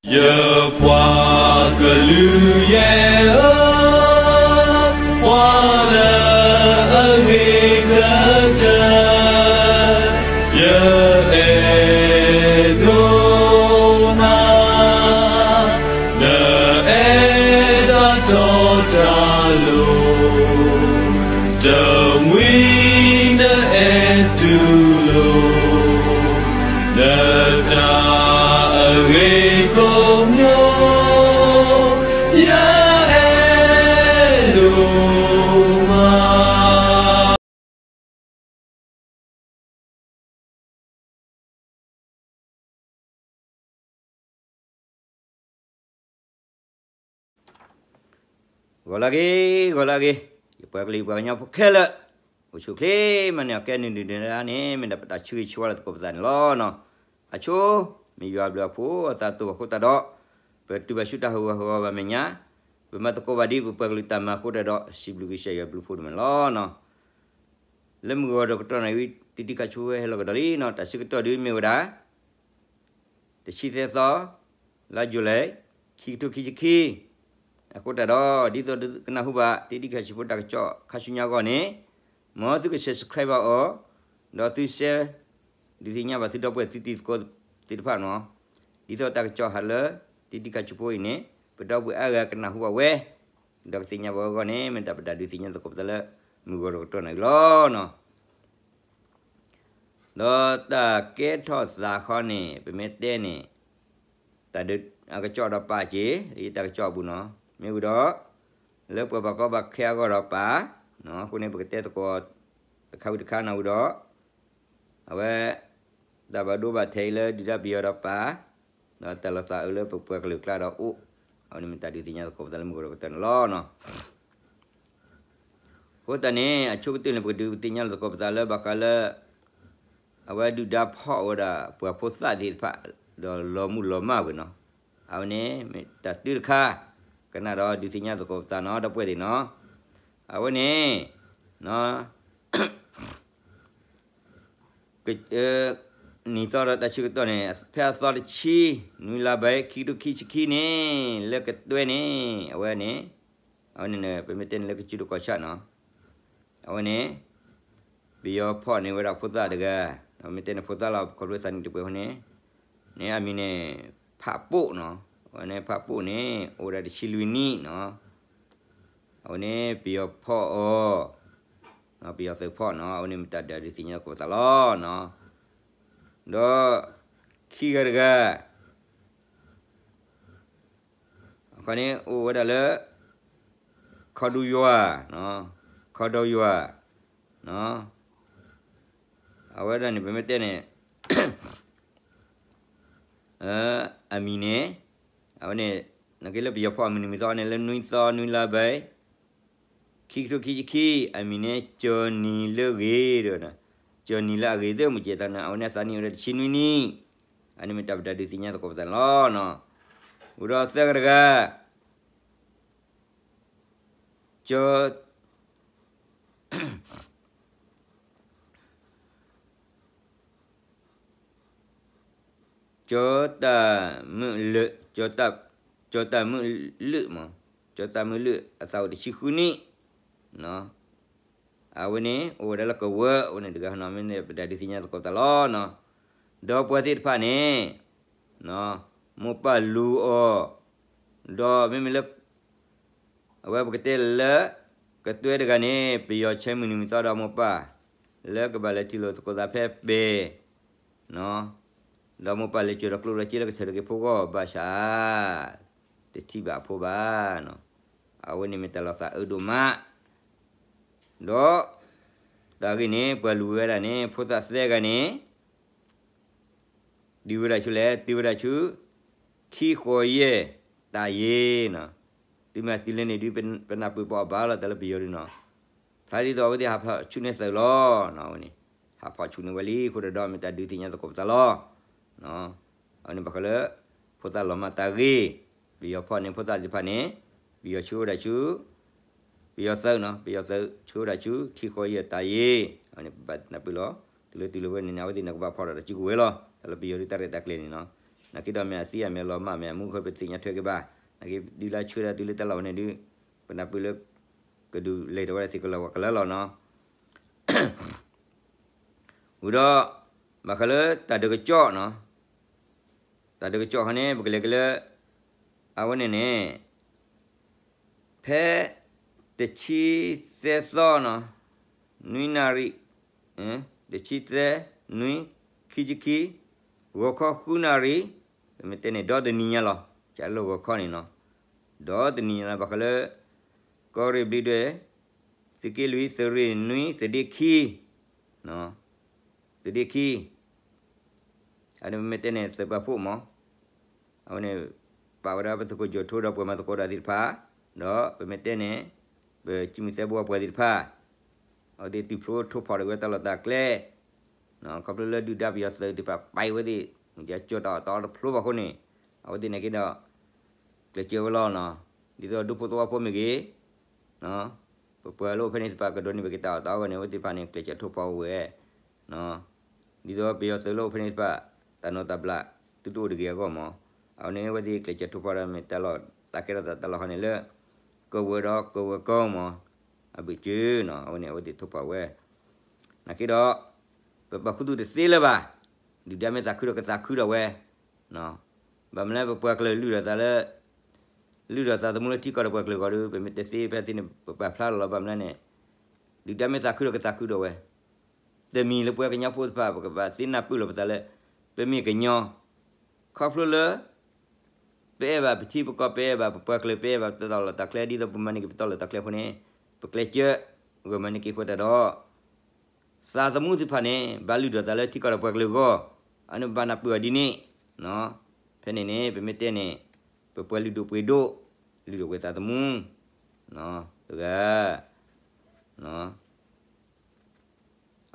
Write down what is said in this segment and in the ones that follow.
ယပှၤကလုာ်ယဲၢ်ဧၢ, ပှၤလၢအဂ့ၤကတၢၢ်, ယအဲၣ်ဒိးနၤ, နအဲၣ်တၢ်တီတၢ်လိၤ, တမှံၤနအဲၣ်တူၢ်လိာ် နတၢ်အဂ့ၤကိးမံၤ, ယအဲၣ်ဒိးမး. ဂီၤလၢအဂ့ၤ, ဂီၤလၢအဂ့ၤ, ယပှၤကလုာ်ယပှၤကညီဖိခဲလၢာ်, အိၣ်ဆူၣ်ချ့မးန့ၣ် အကဲနုာ်ဒုၣ်ဒုၣ်ဒါန့ၣ် မ့ၢ်ဒၣ်ပတၢ်ဆၢဂ့ၤဆၢဝါလၢသကိးပသးန့ၣ်လီၤ. အဆိ, မ့ၢ်ယွၤအဘျုးအဖှိၣ်အသးအသိးဘၣ်အဃိသတးဒီး, ပတုၤဘၣ်ဆူတၢ်ဟးဂူာ်ဟးဂီၤဘၣ်မဲာ်ညါ, ပမၤသကိးဘၣ်ဒ်ပပှၤကလုာ်တၢ်မၤအဃိသတးဒီး စံးဘျုးကစၢ်ယွၤဘျုးဖှိၣ်ဒိၣ်မးန့ၣ်လီၤ. လၢမုၢ်ဂီၤဒီးကတီၢ်နၣ်ရံၣ် တံတံခါဆူဝဲဟဲလီၤကဒီးလံန့ၣ် တၢ်ဆၢကတီၢ်ဒုးမ့ၢ်ဝဲဒၣ် တဆံသၢသီ, လါယူၤလံ, ခံကထိခံဆံခံ, အဃိသတးဒီး ဒ်သိးသုကနၢ်ဟူဘၣ် တံတံခါဆူဖိတၢ်ကစီၣ်ခါဆူညါအဂီၢ်န့ၣ်, မ်သုက subscribe ဘၣ်အီၤ, ဒီးသု share ဒုးသ့ၣ်ညါဘၣ်သုဒီပုၢ်ဝဲၢ်သုတံၤသကိးသ့ၣ်တဖၣ်န့ၣ်, ဒ်သိးတၢ်ကစီၣ်ဟးလၢ တံတံခါဆူဖိအံၤန့ၣ် ပဒီပုၢ်ဝဲၢ်အါဂၤကနၢ်ဟူဘၣ်ဝဲ, ဒီးကသ့ၣ်ညါဘၣ်ဝဲအဂီၢ်န့ၣ် မ့ၢ်တၢ်ပတၢ်ဒုးသ့ၣ်ညါသကိးပသးလၢ မုၢ်ဂီၤဒီးကတီၢ်နၣ်ရံၣ်လီၤ. ဒီးတၢ်ကဲထီၣ်သးခီန့ၣ် ပမ့ၢ်တဲန့ၣ်, တၢ်ဒုးအကစီၣ်ဒီးပာ်က့ၤ လၢယတၢ်ကစီၣ်အပူၤန့ၣ်, မ့ၢ်ဝံၤဒီး လၢပှၤဘၣ်ကီဘၣ်ခဲအဂီၢ်ဒီးပာ်, အဃိန့ၣ် ပကတဲသကိးတခါဝံၤတခါန့ၣ်ဝံၤဒီး အဝဲ တၢ်ဘၣ်ဒိဘၣ်ထံးအံၤလၢဒုၣ်ဒါပယီၤဒီးပာ်, ဒီးတၢ်လီၤသးအၢလၢပပှၤကလုာ်ကျါဒီးအိၣ်, အဝဲန့ၣ်မ့ၢ်တၢ်ဒုးသ့ၣ်ညါသကိးပသးလၢမုၢ်ဂီၤဒီးကတီၢ်န့ၣ်လီၤ. အဃိသတးန့ၣ် အဆိကတၢၢ်န့ၣ် ပကဒုးသ့ၣ်ညါလီၤသကိးပသးလၢဘၣ်ဃးလၢ အဝဲဒုၣ်ဒါဖီၣ်ဝဲဒၣ်ပှၤဖိသၣ်သ့ၣ်တဖၣ် ဒီးလီၤမုၢ်လီၤမၢ်ဝဲန့ၣ်, အဝဲန့ၣ်မ့ၢ်တၢ်တုၤတခါ, ကနၣ်ဒီးဒုးသ့ၣ်ညါသကိးပသးန့ၣ် ဒီပုၢ်ဝဲၢ်သ့ၣ်န့ၣ်, အဝဲန့ၣ် နံၣ်သီဒီးတၢ်ဆၢကတီၢ်န့ၣ် ဖဲအသီတဆံ နွံလါဘဲ ခံကထိခံဆံခံန့ၣ် လၢကတွဲန့ၣ် အဝဲန့ၣ်, အဝဲန့ၣ် ပမ့ၢ်တဲန့ၣ်လၢကစၢၢ်တကီၢ်ဆၣ်န့ၣ်, အဝဲန့ၣ် ပယီၤဖီၣ်န့ၢ်ဝဲဒၣ်ဖိသၣ်တဂၤ, မ့ၢ်တဲန့ၣ်ဖိသၣ်လီၤ ခီဖျိသးနံၣ်တပှဲၤအဃိန့ၣ်, န့ၣ်အမံၤန့ၣ် ဖးပိၣ်န့ၣ်, အဝဲန့ၣ်ဖးပိၣ်န့ၣ် အိၣ်ဝဲဒၣ်တဆံလွံၢ်နံၣ်န့ၣ်, အဝဲန့ၣ် ပယီၤဖီၣ်အီၤ, ပယီၤသုးဖီၣ်န့ၣ်, အဝဲန့ၣ်မ့ၢ်တၢ်ဒုးသ့ၣ်ညါသကိးပသးလီၤ. ဒီး ခံဂၤတဂၤ အခီန့ၣ် အိၣ်ဝဲဒၣ်လၢ ခီဒူယွၤ, ခီဒူယွၤ, အဝဲဒၣ်န့ၣ် ပမ့ၢ်တဲန့ၣ် အမံၤန့ၣ်, အဝဲန့ၣ် နက့လၢပယီၤဖီၣ်အမုၢ်နံၤမုၢ်သီန့ၣ် လၢနွံသီနွံလါဘဲ ခံကထိခံဆံခံ, အမံၤန့ၣ် ကၠီၤနံၤလၢအဂ့ၤဒီး, ကၠီၤနံၤလၢအဂ့ၤသ့ၣ်မုၢ်ကဲတၢ်န့ၣ် အဝဲန့ၣ်အသးနံၣ်အိၣ်ဝဲဒၣ်တဆံနွံနံၣ်, အန့ၣ်မ့ၢ်တၢ်ပတၢ်ဒုးသ့ၣ်ညါသကိးပသးန့ၣ်လီၤ. အိၣ်ဒီးသၢဂၤတဂၤ ကၠီ ကၠီတၢ်မုၢ်လၢၢ်, ကၠီတၢ်မုၢ်လၢၢ်မး, ကၠီတၢ်မုၢ်လၢၢ်အသးအိၣ်တဆံဃုနံၣ်, အဝဲန့ၣ် အိၣ်ဝဲဒၣ်လၢကဝၢၤ အဝဲန့ၣ်တဂၤန့ၣ် မ့ၢ်န့ၣ်ပတၢ်ဒုးသ့ၣ်ညါသကိးပသးလီၤ. ဒီးပှၤသ့ၣ်တဖၣ်န့ၣ် မိၢ်ပၢ်လူၤအီၤ, ဒီးမ့မ့ၢ်လၢ အဝဲပကတဲလၢ ကတွဲတဂၤန့ၣ် ပယီၤဆဲမုၢ်နံၤမုၢ်သီဒီးမိၢ်ပၢ် လၢကဘၣ်လဲၤထံၣ်လိာ်သကိးသးဖဲပဲၢ်, ဒီးမိၢ်ပၢ်လဲၤစၢၤဒီးကျိၣ်ဒီးစ့လၢကဆၢထၢၣ်က့ၤဖိဂီၢ်ဘၣ်ဆၣ် တထံၣ်ဘၣ်အဖိဘၣ်. အဝဲန့ၣ်မ့ၢ်တၢ်လီၤသးအၢဒိၣ်မး, ဒီး တၢ်ဂ့ၢ်န့ၣ် ပှၤလူၤဝဲဒၣ်န့ၣ် ဖိသၣ်သၢဂၤန့ၣ် တုၤဝဲဒၣ်ဆူလဲၣ်, တုၤဝဲဒၣ်ဆူ ခံဃိးယဲၢ် တၢ်ယ့ၤန့ၣ်, တုၤမ့ၢ်တုၤလၢန့ၣ်ဒုး ပနၢ်ပၢၢ်ပအီၣ်ဘၣ်လီၤတၢ်လၢပယီၤဒုးန့ၣ်, ဖျါဒ်သိးအဝဲသ့ၣ်ဟးဖီၣ်ဆူန့ၢ်သုးလီၤ. အဝဲန့ၣ် ဟးဖီၣ်ဆူန့ၢ်ဝဲလံအဃိဒီး မ့ၢ်တၢ်ဒုးသ့ၣ်ညါသကိးပသးလီၤ. အဝဲန့ၣ်ဘၣ်ဃးလၢ ဖိသၣ်လီၤမၢ်တၢ်ဂ့ၢ်, ပယီၤဖီၣ်န့ၢ်ဖိသၣ်သ့ၣ်တဖၣ်န့ၣ် ပယီၤဆှၢဝဲဒၣ်ဆူ ပယီၤသုးန့ၣ်, ပယီၤသုးဆှၢဝဲဒၣ်ဆူ ခံဃိးယဲၢ်တၢ်ယ့ၤ, အဝဲန့ၣ်ပဘၣ်နၢ်ပၢၢ်လီၤ. တုၤလၢတုၤလၢဝဲန့ၣ်န့ၣ် အဝဲသ့ၣ်န့ၣ်ကဘၣ်ဖီၣ်ဒီးတၢ်စုကဝဲၤလီၤ. တၢ်လၢပယီၤဒုးတၢ်ရဲၣ်တၢ်ကျဲၤန့ၣ်န့ၣ်, နာ်က့ဒီးမ့ၢ်အသံအမ့ၢ်အလီၤမၢ်မ့ၢ်အမူခိၣ် ပသ့ၣ်ညါထွဲက့ၤဘၣ်, နာ်က့ဒုးလၢဆှၢဒၣ်သုလၢတၢ်လီၢ်ဝဲန့ၣ်ဒုး, ပနၢ်ပၢၢ်လၢ ကဒုးလဲၤဒီးဝဲဒၣ်သုကလီၤဝဲကလၢလီၤနီၤ. ဝံၤဒီး ဘၣ်ဃးလၢတၢ်ဒုးကစီၣ်နီၤ, တၢ်ဒုးကစီၣ်ခီန့ၣ် ပကလဲၤက့ၤလၢ အဝဲန့ၣ်န့ၣ် ဖဲ တဆံသၢသီနီၤ, နွံနၣ်ရံၣ်, တဆံသၢ, နွံ, ခံဆံခံ, ဂီၤခီဃုနၣ်ရံၣ်, ပမ့ၢ်တဲန့ၣ် ဒီတနံၤညါလီၤ, ကလၢဂီၤခီန့ၣ်နီၤ, ဒီတနံၤညါလီၤ ဘၣ်ဃးလၢ ကီၢ်ရ့ၣ်ဘျံးဒွဲၣ်, သုးက့လွံၢ်, သုးရ့ၣ်နွံ, သုးဒ့ခံ, သုးဒ့ခံ အန့ၣ်ပမ့ၢ်တဲန့ၣ် သုးပာ်ဖှိၣ်မး, အဝဲန့ၣ် ပာ်ဝဲဒၣ်ပသုးခိၣ်ကၠီၣ်ထိဒီးပှၤမၤသကိးတၢ်သ့ၣ်တဖၣ်, ဒီးပမ့ၢ်တဲန့ၣ် ပစံးမုၢ်သဲဘိပှၤသ့ၣ်တဖၣ်, အဝဲသ့ၣ်တုၤဖျိထိၣ်ဖီၣ်တဝဲတၢ်လီၢ်တၢ်ကျဲ, ခီဖျိလၢဒုၣ်ဒါပယီၤသုးသ့ၣ်တဖၣ်ပာ်ဝဲသ့ၣ် မ့ၢ်ကၠီၣ်တၢ်အီၣ်တၢ်အီတဖျိဘၣ်အဃိန့ၣ်, အဝဲသ့ၣ်န့ၣ်က့ဒီး ကျဲးစၢးဝဲလီၤနီၤ, ဒ်သိးဒူဖိသဝီဖိမ့ၢ်ဂ့ၤ ပပှၤလၢအိၣ်ဖဲန့ၣ်သ့ၣ်တဖၣ်ကဒိးန့ၢ်ဘၣ်က့ၤတၢ်အီၣ်တၢ်အီအဂီၢ်န့ၣ် အဝဲသ့ၣ်တဖၣ်န့ၣ် ကျဲးစၢးထိၣ်ဖီဝဲ, ဒ်သိးပယီၤသုးလၢအိၣ်ဖဲန့ၣ်သ့ၣ်တဖၣ် တၢ်နိးတၢ်ဘျး သုတအိၣ်တဂ့ၤအဂီၢ်မး, အဝဲန့ၣ်အဝဲသ့ၣ်ကျဲးစၢးထိၣ်ဖီဒီးမ့ၢ်တၢ်လီၢ်တၢ်ကဲထီၣ်သးတၢ်လီၢ်ခီန့ၣ်လၢ ကဝဲၤဒီးကဝဲၤကီမး, အဘျုးစၢၤနီၤ, အဝဲန့ၣ်အဝဲသ့ၣ်ထိၣ်ဖီဝဲ, နာ်က့ဒီး ပပာ်ခူသူၣ်တသ့လၢၤဘၣ်, ဒုၣ်ဒါမ့ၢ်သးခုဒီးကသးခုဒီးဝဲ ဘၣ်မနုၤလၢပပှၤကလုာ်လုၢ်ဒီးသးလၢ လုၢ်ဒီးသးသမူလၢထံကီၢ်ဒီးပှၤကလုာ်အဂီၢ်ဒီး ပမ့ၢ်တသ့ဖဲသ့န့ၣ် ပပာ်ဖျါလီၤလီၤ ဘၣ်မနုၤလဲၣ်န့ၣ်, ဒုၣ်ဒါမ့ၢ်သးခုဒီးကသးခုဒီးဝဲ, တမံၤလၢပဝဲကညီဖိသ့ၣ်တဖၣ် ပကဘၣ်သ့နၢ်ပၢၢ်လီၤပသးလၢ ပမ့ၢ်ကညီ, ခီဖျိလၢ ပအဲၣ်ဘၣ်ပထံပကီၢ် ပအဲၣ်ဘၣ်ပပှၤကလုာ် ပအဲၣ်ဘၣ်ပတၢ်လီၢ်တၢ်ကျဲ ဒ်သိးပမၤန့ၢ်က့ၤပတၢ်လီၢ်တၢ်ကျဲအဃိန့ၣ် ပကျဲးစၢး ဂၢၢ်မၤန့ၢ်က့ၤအဃိသတးဒီး သးသမူသ့ၣ်တဖၣ်န့ၣ် ဘၣ်လုၢ်ဒိၣ်သးလၢထံကီၢ်ဒီးပှၤကလုာ်အဂီၢ်, အန့ၣ်ဘၣ်နၢ်ပၢၢ်အီၤဒ်န့ၣ်, ဖဲန့ၣ်န့ၣ် ပမ့ၢ်တဲန့ၣ် ပပှၤလုၢ်ဒိၣ်ပှ့ၤဒိၣ် လုၢ်ဒိၣ်ပှ့ၤသးသမူ တဂၤ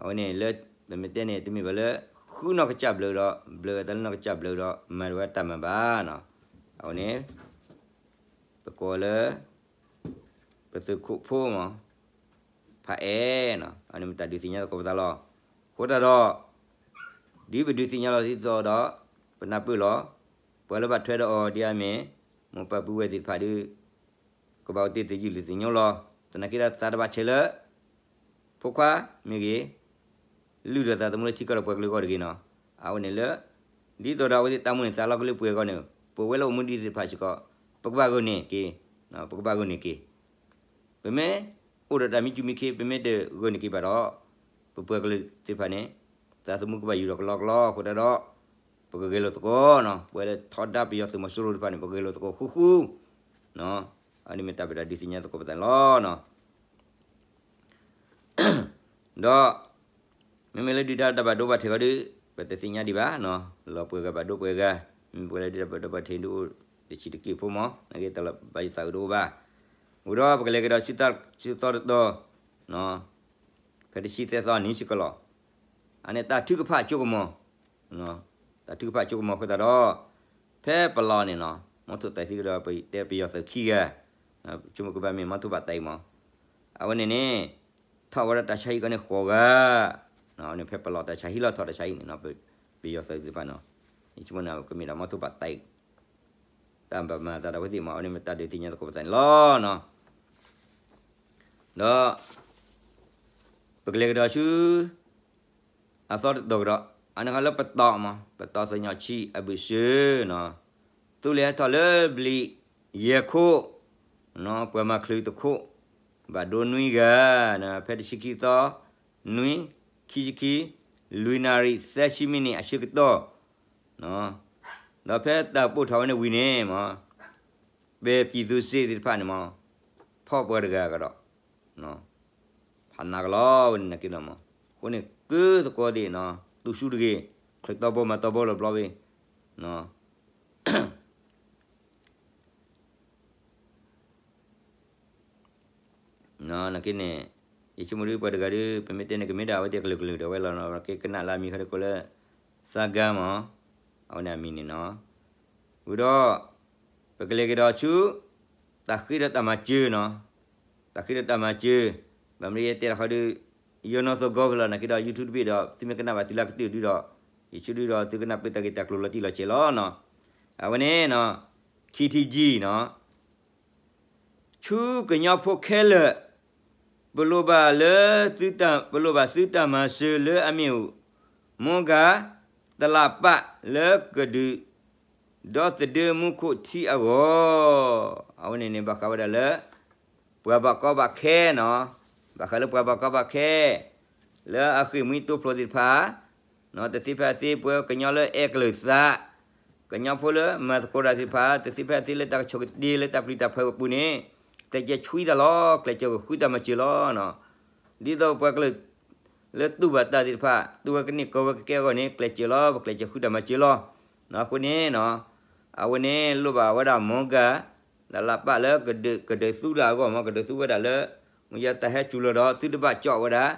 အဝဲန့ၣ်လၢ ပမ့ၢ်တဲန့ၣ် တမ့ၢ်ဘၣ်လၢ ဃုနီၢ်ကစၢ်ဘျုးဒီး ဘျုးအသးလၢနီၢ်ကစၢ်ဘျုးဒီး မၤတဝဲတၢ်မၤဘၣ်နီၤ, အဝဲန့ၣ် ပကိးလၢ ပသုးခိၣ်ဖိမး ဖးအဲၣ်နီၤ, အန့ၣ်မ့ၢ်တၢ်ဒုးသ့ၣ်ညါသကိးပသးလီၤ. အဃိသတးဒီး ဒ်ပဒုးသ့ၣ်ညါလီၤဒ်သိးဒီး ပနၢ်ပၢၢ်လီၤ. ပှၤလၢဘၣ်ထွဲဒီးအီၤဒ်အမ့ၢ် မိၢ်ပၢ်ပုၢ်ဝဲၢ်သ့ၣ်တဖၣ်ဒီး ကဘၣ်အိၣ်တ့ၢ်သယုၢ်လၢသညိလီၤ. သနာ်က့ဒီးသးတဘၣ်ဆဲးလၢ ဖိခွါမ့ၢ်ဂ့ၤ လုၢ်ဒီးသးသမူလၢထံကီၢ်ဒီးပှၤကလုာ်အဂီၢ်တဂ့ၤနီၤ. အဝဲန့ၣ်လၢ ဒ်သိးဒီးအဝဲသ့ၣ်တၢ်မူန့ၣ် သးလီကလုၢ်ပှဲၤအဂီၢ်န့ၣ် ပဝဲလၢအိၣ်မူဒ်သ့ၣ်တဖၣ်စ့ၢ်ကီး ပကဘၣ်ဂုာ်န့ၢ်က့ၤ, ပကဘၣ်ဂုာ်န့ၢ်က့ၤ ပမ့ၢ်အိၣ်ဒီးတၢ်မံစူၤမံခ့ ပမ့ၢ်တဂုာ်န့ၢ်က့ၤဘၣ်ဒီး ပပှၤကလုာ်သ့ၣ်တဖၣ်န့ၣ် သးသမူကဘၣ်ယူၤဒီးကလီကလီအဃိသတးဒီး ပကဂဲၤလိာ်သကိးနီၤ, ပဝဲလၢထီဒါပယီၤသုးမီၤစိရိၤတဖၣ်န့ၣ် ပကဂဲၤလိာ်သကိးဃူဃူ, အန့ၣ်မ့ၢ်တၢ်ပဒုးသ့ၣ်ညါသကိးပသးန့ၣ်လီၤ. ဒီး မ့မ့ၢ်လၢဒုၣ်ဒါတၢ်ဘၣ်ဒိဘၣ်ထံးဃီဒီး ပတသ့ၣ်ညါဒံးဘၣ်, လီၤပှဲၤဂၤဘၣ်ဒိပှဲၤဂၤ, မ့မ့ၢ်ပှၤလၢဒုၣ်ဒါဘၣ်ဒိဘၣ်ထံးဒုးအိၣ်တဆံးတက့ၢ်ဖိမး, နာ်က့တၢ်လီၤဘၣ်ယသးအုးတအိၣ်ဘၣ်. ဝံၤဒီးပကလဲၤကဒီးဆူသီတတီၤ, ဖဲတဆံသၢသီနံၤစ့ၢ်ကီးလီၤ. အန့ၣ်တၢ်ထုကဖၣ်အစိကမီၤ တၢ်ထုကဖၣ်အစိကမီၤအဃိသတးဒီး ဖဲပလီၢ်န့ၣ်နီၤ မီထိၣ်သဲးသံကဒီး ပတဲပယီၤသုးခံဂၤ, ဆိကမိၣ်ကဘၣ်မ့ၢ်မီထိၣ်ဘၣ်သဲးမး, အဝဲန့ၣ်န့ၣ် ထီၣ်ဝဲဒၣ်တၢ်ဆါဟံၣ်ကီးန့ၣ်ဃိးဂၤ, အဝဲန့ၣ်ဖဲပလီၢ်တၢ်ဆါဟံၣ်လီၤထီၣ်တၢ်ဆါဟံၣ်န့ၣ်နီၤ ပယီၤသုးသ့ၣ်တဖၣ်နီၤ, ယဆိကမိၣ်န့ၣ် ကမ့ၢ်ဒၣ်မီထိၣ်ဘၣ်သဲး တၢ်ဘၣ်မၤသးဒီးအဝဲသ့ၣ်မး အဝဲန့ၣ်မ့ၢ်တၢ်ဒုးသ့ၣ်ညါသကိးပသးန့ၣ်လီၤနီၤ. ဒီး ပကလဲၤကဒီးဆူ အသီတတီၤကဒီး အန့ၣ်ခီလၢပတီၢ်မး ပတီၢ်သညီၣ်ဆံးအဘုးစၢၤနီၤ, သူလ့ၤဟဲထီၣ်လၢဘျံးယဲၢ်ခိၣ် ပှၤမၤချုးတခိၣ် ဘၣ်ဒိနွံဂၤ, ဖဲတဆံခံသီ နွံ ခံဆံခံ လွံၢ်နၣ်ရံၣ်သၢဆံမံးနံးအဆၢကတီၢ် ဒီးဖဲတၢ်ပိာ်ထီၣ်ဝဲန့ၣ်ဝံၤန့ၣ်မး ပပံၣ်သူစ့သ့ၣ်တဖၣ်န့ၣ်မး ဖီၣ်ပှၤတဂၤကဒီး ဖးနးကလီၤဝဲန့ၣ်နာ်က့ဒီးမး, အဃိန့ၣ် ကၢသကိးသ့ၣ်နီၤ သူၣ်စူၤတဂ့ၤ, ချၢးတီဘိမၤတီဘိလီၤဘျီဝဲ နာ်က့န့ၣ် ယဆိကမိၣ်ဒ်ပှၤတဂၤဒီး ပမ့ၢ်တဲန့ၣ် ကမ့ၢ်ဒၣ်အဝဲသ့ၣ်ကလုာ်ကလုာ်ဒီးဝဲလီၤနီၤ, က့ၤကနၣ်လၢအမံၤခီဒီးကိးလၢ သးဂၤမး, အဝဲန့ၣ်အမံၤန့ၣ်နီၤ, ဝံၤဒီး ပကလဲၤကဒီးဆူ တၢ်ဃ့ဒီးတၢ်မၤစၢၤနီၤ, တၢ်ဃ့ဒီးတၢ်မၤစၢၤ, ဘၣ်မနုၤယတဲတၢ်ခီဒီး ယနီၢ်သဂီၢ်ဖဲလီၤ နာ်က့ဒီး YouTube တဘ့ၣ်ဒီး သုမ့ၢ်ကနၣ်ဘၣ်တုၤလၢကတၢၢ်ဒုဒီး ယဆိဒုဒီးသုကနၢ်ပၢၢ်တၢ်ဂ့ၢ်တၢ်ကျိၤလီၤတံၢ်လီၤဆဲးလီၤနီၤ. အဝဲန့ၣ် ခံထံကံနီၤ ဆူကညီဖိခဲလၢာ် ပလိၣ်ဘၣ်လၢ ပလိၣ်ဘၣ်သုတၢ်မၤစၢၤလၢအမ့ၢ် မီၢ်ဂၤ တလးပးလၢကဒုး ဒီသဒၢမူခိၣ်ထံအဂီၢ်, အဝဲန့ၣ်န့ၣ် ဘၣ်ဃးဝဲဒၣ်လၢ ပှၤဘၣ်ကီဘၣ်ခဲနီၤ, ဘၣ်ဃးလၢပှၤဘၣ်ကီဘၣ်ခဲ လၢအဃ့ၢ်မှံတိဖျိသ့ၣ်တဖၣ် တသ့ဖဲအသ့ ပှၤကညီလၢအဲၣ်ကလုာ်သး ကညီဖိလၢမၤသကိးတၢ်သ့ၣ်တဖၣ် တသ့ဖဲအသ့လၢတၢ်ကဆိၣ်ကတ့ၢ်လၢတၢ်ပျံၤတၢ်ဖုးအပူၤန့ၣ် ကျဲးစၢးဆှံတၢ်လီၤ, ကျဲးစၢးကဃုတၢ်မၤစၢၤလီၤ. ဒ်သိးပှၤကလုာ် လၢတူၢ်ဘၣ်တၢ်သ့ၣ်တဖၣ် တူၢ်ဝဲကန့ၢ်ကီၢ်ဝဲကကဲအဂီၢ်န့ၣ် ကျဲးစၢးလီၤ, ပကျဲးစၢးဃုတၢ်မၤစၢၤလီၤ. အဃိန့ၣ် အဝဲန့ၣ်လိၣ်ဘၣ်ဝဲဒၣ်မီၢ်ဂၤ တလးပးလၢ ကဒုးသူဒၣ်အဂီၢ်မး ကဒုးသူဝဲဒၣ်လၢ မ့ၢ်ယတၢ်ဟဲစူၤလီၤဒီး သုတဘၣ်ကၠီၣ်ဝဲဒၣ်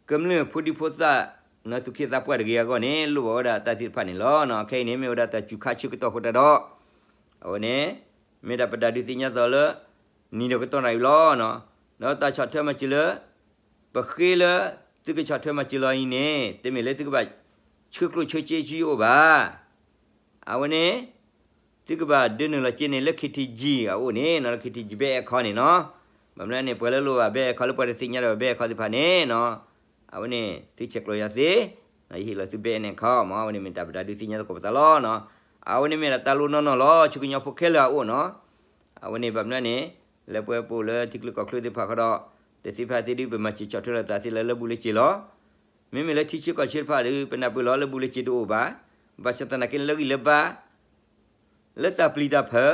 ကမျၢၢ်ဖိဒံဖိသၣ် သူၣ်က့သးပှၢ်တဂ့ၤအဂီၢ်န့ၣ် လိၣ်ဘၣ်ဝဲဒၣ်တၢ်သ့ၣ်တဖၣ်န့ၣ်လီၤ. ခဲအံၤန့ၣ် မ့ၢ်ဝဲဒၣ်တၢ်စူၤခါဆၢကတီၢ်အဃိတၢ်ဒီး အဝဲန့ၣ် မ့ၢ်ဒၣ်ပတၢ်ဒုးသ့ၣ်ညါသိးလၢ နံၤဒီးကတီၢ်နၣ်ရံၣ်လီၤ. ဒီးတၢ်ဆီၣ်ထွဲမၤစၢၤလၢ ပဃ့လၢ သုကဆီၣ်ထွဲမၤစၢၤလီၤအံၤန့ၣ် တမ့ၢ်လၢသုကဘၣ်ဆှၢကျိၣ်ဆှၢစ့ဆူယအိၣ်ဘၣ်. အဝဲန့ၣ် သုကဘၣ်ဒုးနုာ်လီၤက့ၤန့ၣ်လၢ ခံထံကံ အအိၣ်န့ၣ်နီၤ, လၢ ခံထံကံ ဘဲအဲခီန့ၣ်နီၤ. ဘၣ်မနုၤန့ၣ် ပှၤလၢလိၣ်ဘၣ်ဘဲအဲခီ လၢပှၤတသ့ၣ်ညါဒီးဘဲအဲခီသ့ၣ်တဖၣ်န့ၣ်နီၤ, အဝဲန့ၣ် သုဆဲးကျိးယၤသ့, ယဟ့ၣ်လီၤသုဘဲအဲန့ၣ်ခီမး, အဝဲန့ၣ်မ့ၢ်တၢ်ပတၢ်ဒုးသ့ၣ်ညါသကိးပသးလီၤ. အဝဲန့ၣ်မ့ၢ်ဒၣ်တၢ်လိၣ်နီၢ်နီၢ်လီၤ ဆူကညီဖိခဲလၢာ်အအိၣ်နီၤ. အဝဲန့ၣ်ဘၣ်မနုၤန့ၣ် လၢပှၤပိာ်လၢထံချၢကီၢ်ချၢသ့ၣ်တဖၣ်ဃီဒီး တသ့ဖဲသ့ဒုး ပမၤစၢၤဆီၣ်ထွဲလိာ်သးသ့လၢလၢဘူၣ်လၢစ့လီၤ. မ့မ့ၢ်လၢထံဆၢကီၢ်ဆၢတဖၣ်ဒီး ပနၢ်ပၢၢ်လီၤလၢဘူၣ်လၢစ့တအိၣ်ဘၣ်. ဘၣ်ဆၣ်သနာ်က့န့ၣ် လၢဂံၢ်လၢဘါ လၢတၢ်ပျံၤတၢ်ဖုး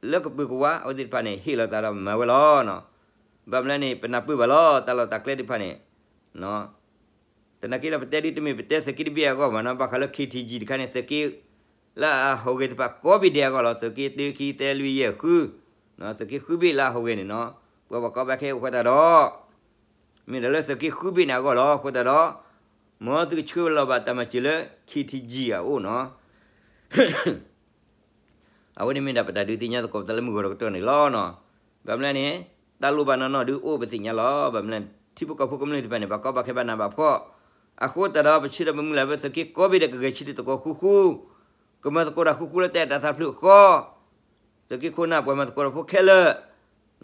လၢကပၢၤကဝါအဝဲသ့ၣ်တဖၣ်န့ၣ် ဟ့ၣ်လီၤသးဒီးမၤဝဲလီၤ. ဘၣ်မနုၤန့ၣ် ပနၢ်ပၢၢ်ဘၣ်လီၤ တၢ်လီၢ်တၢ်ကျဲသ့ၣ်တဖၣ်န့ၣ် သနာ်က့ဒီးပတဲဒ်တမ့ၢ်ပတဲသုးက့တဘ့ၣ်အဂီၢ်ဘၣ်နီၤ, ဘၣ်ဃးလၢ ခံထံကံ တခါန့ၣ် သုးက့ လၢအဟူးဂဲၤသ့ၣ်တဖၣ်ကိးဘ့ၣ်ဒဲးအဂီၢ်လီၤ. သုးက့တၢ ခံ သၢ လွံၢ် ယဲၢ် ဃု, သုးက့ဃုဘ့ၣ်လၢအဟူးဂဲၤန့ၣ်နီၤ, ပှၤဘၣ်ကီဘၣ်ခဲအိၣ်ဃိသတးဒီး မ့ၢ်ဒၣ်လၢသုးက့ဃုဘ့ၣ်န့ၣ်အဂီၢ်လီၤ. အဃိသတးဒီး မ်သုကဆှၢလီၤဘၣ်တၢ်မၤစၢၤလၢ ခံထံကံ အအိၣ်နီၤ. အဝဲန့ၣ်မ့ၢ်ဒၣ်ပတၢ်ဒုးသ့ၣ်ညါသကိးပသးလၢမုၢ်ဂီၤဒီးကတီၢ်န့ၣ်လီၤ. ဘၣ်မနုၤန့ၣ် တၢ်လိၣ်ဘၣ်နီၢ်နီၢ်ဒုးအိၣ်ပသ့ၣ်ညါလီၤ. ဘၣ်မနုၤ ထံဖိကီၢ်ဖိကမျၢၢ်သ့ၣ်တဖၣ်န့ၣ် ဘၣ်ကီဘၣ်ခဲဘၣ်နးဘၣ်ဖှီၣ်, အဃိသတးဒီး ပဆၢဒီးပမုၢ်လၢ်ဖဲသုးက့ကိးဘ့ၣ်ဒီးကဂဲၤဆၢထၢၣ်သကိးဃုဃု, ကမၤသကိးတၢ်ဃုဃုလၢတၢ်အဲၣ်တၢ်သးတဖျၢၣ်ဃီ, သုးက့ခိၣ်နၢ်ပှၤမၤသကိးတၢ်ဖိခဲလၢာ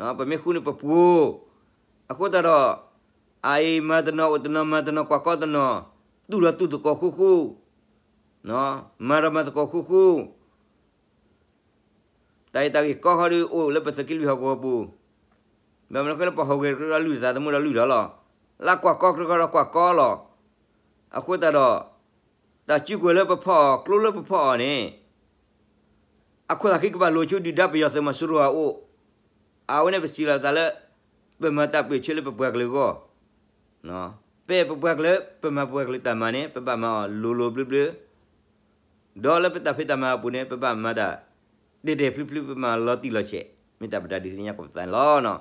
်, ပမ့ၢ်ဃုန့ၣ်ပပှိၤ, အဃိသတးဒီး အအံၤမၤတနီၤအိၣ်တနီၤ မၤတနီၤကွၢ်ကီတနီၤ, တူၢ်ဒီးတူၢ်သကိးဃုဃု, မၤဒီးမၤသကိးဃုဃု, တၢ်အံၤတၢ်ဂ့ၢ်ကီဃီဒီးအိၣ်လၢပသုးက့လွံၢ်ဟီၣ်ကဝီၤပူၤ, ဘၣ်မနုၤဃိလၢပဟူးဂဲၤတကရၢဒီးလွံၢ်သးသမူဒီးလွံၢ်ဒီးလီၤ, လၢကွၢ်ကီတကရၢဃီဒီးကွၢ်ကီလီၤ. အဃိသတးဒီး တၢ်စုကဝဲၤလၢပဖီၣ်အီၤ ကျိလၢပဖီၣ်အီၤန့ၣ် အခိၣ်သးဃံကဘၣ်လိၤဆူဒုၣ်ဒါပယီၤသုးမီၤစိရိၤအအိၣ်, အဝဲန့ၣ်ပစံးလီၤသးလၢ ပမၤတၢ်ပၢၢ်ဆၢလၢပပှၤကလုာ်အဂီၢ်, ပပှၤကလုာ် ပမၤပပှၤကလုာ်တၢ်မၤန့ၣ် ပဘၣ်မၤအီၤလိၤလိၤဘျၢဘျၢ, ဒီးလၢပတၢ်ဖံးတၢ်မၤအပူၤန့ၣ် ပဘၣ်မၤတၢ် တဲာ်တဲာ်ဖျုးဖျုး ပမၤလီၤတံၢ်လီၤဆဲး, မ့ၢ်တၢ်ပတၢ်ဒုးသ့ၣ်ညါကိး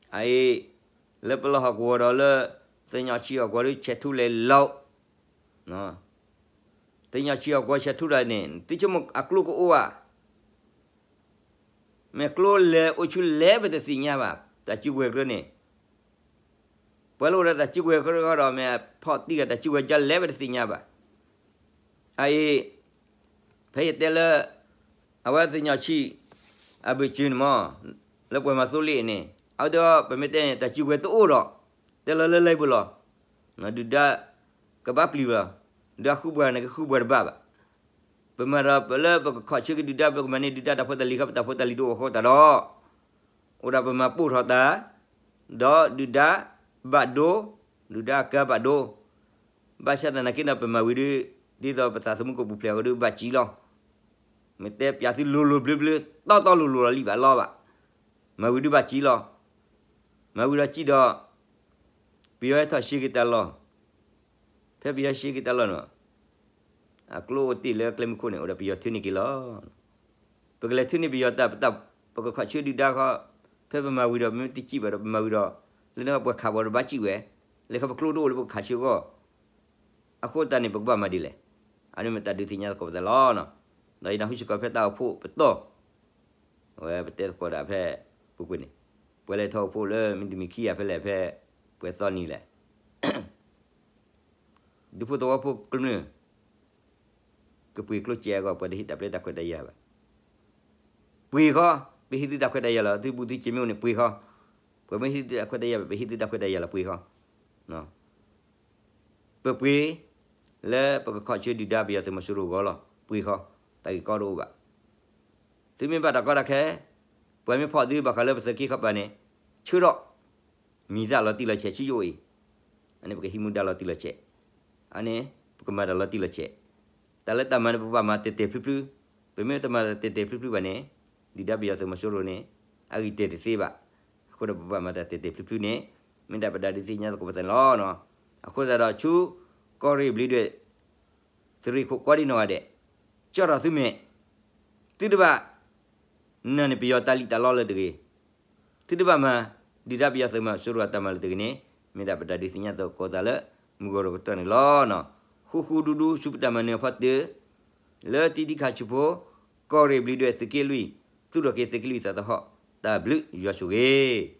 ပသးန့ၣ်လီၤ. အအံၤ လၢပလီၢ်ဟီၣ်ကဝီၤဒီးလၢ သ့ၣ်ညါဆံးဟီၣ်ကဝီၤဒီး ဆဲးထူလဲၤလီၤ သ့ၣ်ညါဆံးဟီၣ်ကဝီၤဆဲးထူတၢ်န့ၣ် သုဆိကမိၣ်အကျိကအိၣ်ဧါ, မ့ၢ်ကျိလဲၤအိၣ်ဆူလဲၣ်ပတသ့ၣ်ညါဘၣ်, တၢ်စုကဝဲၤကြၢးန့ၣ် ပှၤလၢအိၣ်ဒီးတၢ်စုကဝဲၤကြၢးဒီး မ့ၢ်ဖီၣ်တံၢ်ဂၤတၢ်စုကဝဲၤကၢလဲၣ်ပတသ့ၣ်ညါဘၣ်. အအံၤ ဖဲယတဲလၢ အဝဲသ့ၣ်ညါဆံး အဘၢၣ်စၢၤန့ၣ်မး လၢပှၤမၤသိလ့ၣ်န့ၣ် အဝဲသ့ၣ်ပမ့ၢ်တဲန့ၣ် တၢ်စုကဝဲၤတအိၣ်ဒီး တဲလီၤလၢလံာ်ပူၤလီၤ. ဒုၣ်ဒါ ကဘၣ်ပျံၤဘၣ်, ဒုၣ်ဒါဃုပှၤန့ၣ်ကဃုပှၤတဘၣ်ဘၣ်. ပမၤဒီးပလၢပကခီၣ်ဆၢက့ၤဒုၣ်ဒါ ပကမၤန့ၢ်ဒုၣ်ဒါတၢ်ဖိတၢ်လံၤခီ ပတၢ်ဖိတၢ်လံၤတအိၣ်အဃိသတးဒီး အိၣ်ဒၣ်ပမၤပိၢ်ထီၣ်တၢ် ဒီးဒုၣ်ဒါဘၣ်ဒိ, ဒုၣ်ဒါကါဘၣ်ဒိ, ဘၣ်ဆၣ်သနာ်က့ဒီးပမၤဝံၤဒီး ဒ်သိးပသးသမူကပူၤဖျဲးအီၤဒီးဘၣ်စံးလီၤ. မ့ၢ်တဲပျးသုလိၤလိၤဘျၢဘျၢ တီတီလိၤလိၤလီၤလံဘၣ်လီၤဘၣ်. မၤဝံၤဒီးဘၣ်စံးလီၤ. မၤဝံၤဒီးစံးဒီး ပယီၤဟဲထီၣ်ရှဲက့ၤတၢ်လီၢ်, ဖဲပယီၤရှဲက့ၤတၢ်လီၢ်န့ၣ် အကျိအိၣ်တ့ၢ်လၢကျဲမုၢ်ခိၣ်န့ၣ် အိၣ်ဒီးပယီၤထုးန့ၢ်က့ၤလီၤ. ပကလဲၤထုးန့ၢ်ပယီၤတၢ် ပကခီၣ်ဆၢဒုၣ်ဒါခီ, ဖဲပမၤဝံၤဒီး ပမ့ၢ်တစံးဘၣ်ဒီးပမၤဝံၤဒီး လၢန့ၣ်ပှၤခးပှၤဒီးဘၣ်စံးဝဲ, လၢခီပကျိတအိၣ်လၢပကခးဆၢအဂီၢ်, အဃိသတးန့ၣ် ပကဘၣ်မၤဒ်လဲၣ်. အန့ၣ်မ့ၢ်တၢ်ဒုးသ့ၣ်ညါသကိးပသးလီၤ. ဒီးယနၢ်ဟူစ့ၢ်ကီးဖဲတၢ်အိၣ်ဖှိၣ်ပတီၢ်, အဝဲပတဲသကိးဒၣ်ဖဲပူၤကွံာ်န့ၣ်, ပှၤလဲၤထီၣ်အိၣ်ဖှိၣ်လၢမ့တမံၤခံဂၤဖဲလဲၣ် ဖဲပှဲၤသီနံၤလဲၣ် ဒူဖိသဝီဖိကမျၢၢ်, ကပှ့ၤကျိၣ်စ့အဂီၢ် ပှၤတဟ့ၣ်တၢ်ပျဲတၢ်ခွဲးတၢ်ယာ်ဘၣ်. ပှ့ၤဃီ, ပဟ့ၣ်သုတၢ်ခွဲးတၢ်ယာ်လီၤ, သုဘူးသုစ့မ့ၢ်အိၣ်န့ၣ်ပှ့ၤဃီ, ပှၤမ့ၢ်ဟ့ၣ်သုတၢ်ခွဲးတၢ်ယာ်ဘၣ် ပဟ့ၣ်သုတၢ်ခွဲးတၢ်ယာ်လီၤ ပှ့ၤဃီ. ပပှ့ၤ လၢပကခီဆၢဒုၣ်ဒါပယီၤသုးမီၤစိရိၤအဂီၢ်လီၤ ပှ့ၤဃီ, တၢ်ဂ့ၢ်ကီတအိၣ်ဘၣ်. သုမ့ၢ်ဘၣ်တၢ်ကီတၢ်ခဲ, ပှၤမ့ၢ်ဖီၣ်သုဘၣ်ဃးလၢပသုးက့ခီပၤန့ၣ်, ဆၢထီၣ်, မံၤသၣ်လီၤတံၢ်လီၤဆဲးဆူယအိၣ်အံၤ, အန့ၣ်ပကဟံးမူဒါလီၤတံၢ်လီၤဆဲး, အန့ၣ်, ပကမၤတၢ်လီၤတံၢ်လီၤဆဲး, တၢ်လၢတၢ်မၤန့ၣ် ပဘၣ်မၤတဲာ်တဲာ်ဖျုဖျု, ပမ့ၢ်တမၤတဲာ်တဲာ်ဖျုဖျုဘၣ်န့ၣ်, ဒုၣ်ဒါပယီၤသုးမီၤစိရိၤန့ၣ်, အဂံၢ်တဲာ်တသ့ဘၣ်. အဃိဒီးပဘၣ်မၤတၢ်တဲာ်တဲာ်ဖျုဖျုန့ၣ်, မ့ၢ်ဒၣ်ပဒၣ်ဒုးသ့ၣ်ညါသကိးပသးန့ၣ်လီၤ. အဃိသတးဒီးဆူ, ကီၢ်ရ့ၣ်ဘျံးဒွဲၣ်, သုးရ့ၣ်ခိၣ်ကီဒံနီၢ်ဂၤဒဲး, ကၠီၣ်ထီၣ်သုမဲာ်, သုတဘၣ် နၢ်န့ၢ်ပယီၤတၢ်လံၣ်တၢ်လီလၢၤတဂ့ၤ, သုတဘၣ်မၤ, ဒုၣ်ဒါပယီၤသုးမီၤစိရိၤအတၢ်မၤလၢၤတဂ့ၤန့ၣ်, မ့ၢ်ဒၣ်ပဒၣ်ဒုးသ့ၣ်ညါသကိးသးလၢ, မုၢ်ဂီၤဒီးကတၢၢ်န့ၣ်လီၤ. ဃူဃူဒူဒူဆူပတၢ်မၤနၢၤအဖီတၢၢ်, လၢတံဒံခးဆူဖိ, ကီၢ်ရ့ၣ်ဘျံးဒွဲၣ်သုးက့လွံၢ်, သူၣ်ထီၣ်က့ၤသုးက့လွံၢ်သးသဟီၣ်, တၢ်ဘျုးယွၤဆိၣ်ဂ့ၤ